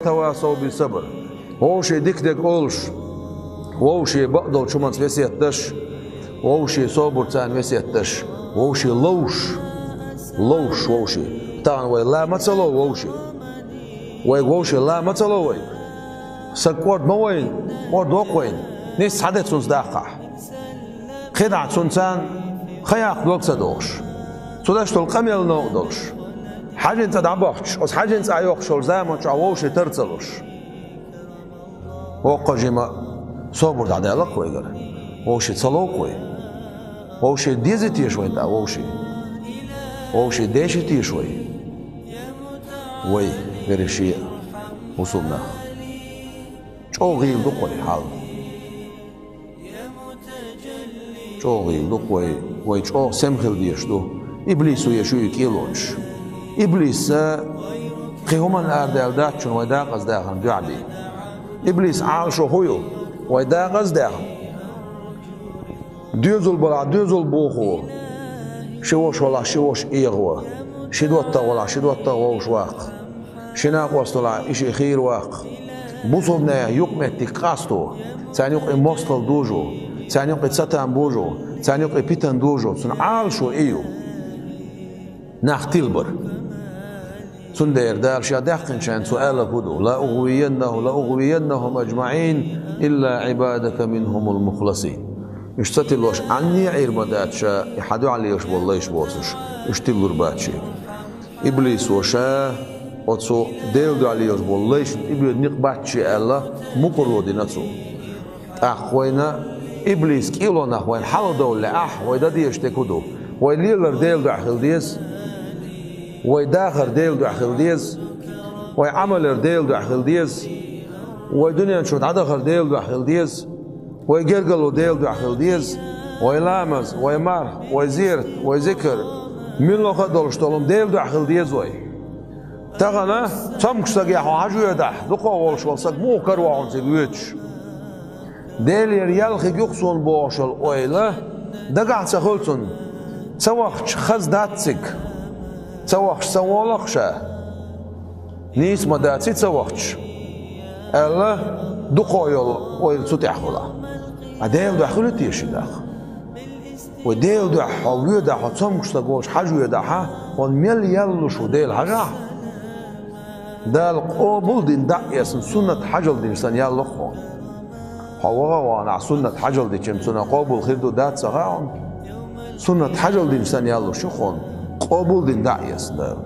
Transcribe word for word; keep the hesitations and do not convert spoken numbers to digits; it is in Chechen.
وتواصوا بالصبر. Вовшийн дика дерг олуш, вовшийн бакъдолчу хӀуманца весет деш, вовшийн собарца весет деш, вовшийн ловш, ловш вовшийн. Тахана вай ла ма ца лов вовшийн. Вайга вовшийн ла ма ца лов вайга. Саг кӀорда ма вайна, кӀордо-кх вайна, нийса схьаде цунца даккхахь. КхидӀа цунна царна ха яккха дог ца дохуш, цу деш долу къамел новкъа долуш, хьаьжин цӀа дӀабахча, оцу хьаьжин цӀа йоккхуш йолу заман чохь вовшийн тар ца луш. Воккха жима собар дӀадаьлла-кх вайгара. Вовшийн ца лов-кх вай. Вовшийн дезий теша вайна тӀехь вовшийн? Вовшийн деший теша вай? Вай, берриш а, мусулнах. ЧӀогӀа гӀийла ду-кх вай хьал. ЧӀогӀа гӀийла ду-кх вай, вай чӀогӀа сема хила дезаш ду. Иблисо еш ю и кӀелонаш. Иблиса кхин хӀуманна арадаьлла дац шуна вай декъаза дахарна дуьхьал. Иблис Ӏалашо хӀун ю? Вай декъаза дахарна. Доьзал балахь доьзал бохо, ши ваша валахь ши ваша эгӀо, ши доттагӀа валахь ши доттагӀа вовшах ваккха. Ши накъост валахь и шиъ хийра ваккха. Бусалбанех юкъаметтиг къасто, царна юкъе мостагӀалла дожо, царна юкъе цатам божо, царна юкъе питана дожо, цуьнан Ӏалашо и ю. Нах тилбар. Цундела Дала Ша даьккхинчарна Цо аьлла хӀун ду: «لأغوينه، لأغوينهم أجمعين إلا عبادك منهم المخلصين». Уьш ца тилош Ӏанне а Ӏийр ма дац Ша, и хьан дуьхьал лелаш болу лайш боцурш, уьш тиллур бац Шега. Иблисо ша оцу Делан дуьхьа лелаш болу лайшна тӀебоьду никъ бац шен аьлла, мукъарло дина цо. ТӀаккха вайна иблис кӀелонах вайна хьалха довла лаахь, вай дан дезаш дерг хӀун ду? Вай лелар Делан дуьхьа хила деза, вай дахар Делан дуьхьа хила деза, вай Ӏамалар Делан дуьхьа хила деза, вай дуьнен чу дӀадахар Делан дуьхьа хила деза. Вай гергарло Делан дуьхьа хила деза, вай ламаз, вай марха, вай зерат, вай зикр, муьлхха а долуш долу хӀума Делан дуьхьа хила деза вай. Тахана цомгуш сагехь хьо хьажа воьдахь, дукхах волуш волу саг муха каро хьуна цига воьдуш? Делера ял хиг ю-кх суна бохуш йолу ойла дагахь ца хуьлу цунна, ца вахча хаза дац цига, ца вахча ца волу-кх ша. Нийса ма дац и ца вахча, аьлла, дукхах йолу ойла цу тӀехь хуьлу. Ткъа Делан дуьхьа хуьлу теша и даха? Вай Делан дуьхьа хьо воьдахь, хьо цомгуш саг волуш хьажа воьдахь, хьуна мел ял луш ву Дела хьажахь? Дала къобал дина дӀа а эцна, суннат хьажал дина санна ял ло-кх хьуна. Хьо ваха а вахана ахь суннат хьажал дича, цунах къобал хир ду дац ца хаьа хьуна? Суннат хьажал дина санна ял луш ю хьуна, къобал дина дӀа а эцна Дала.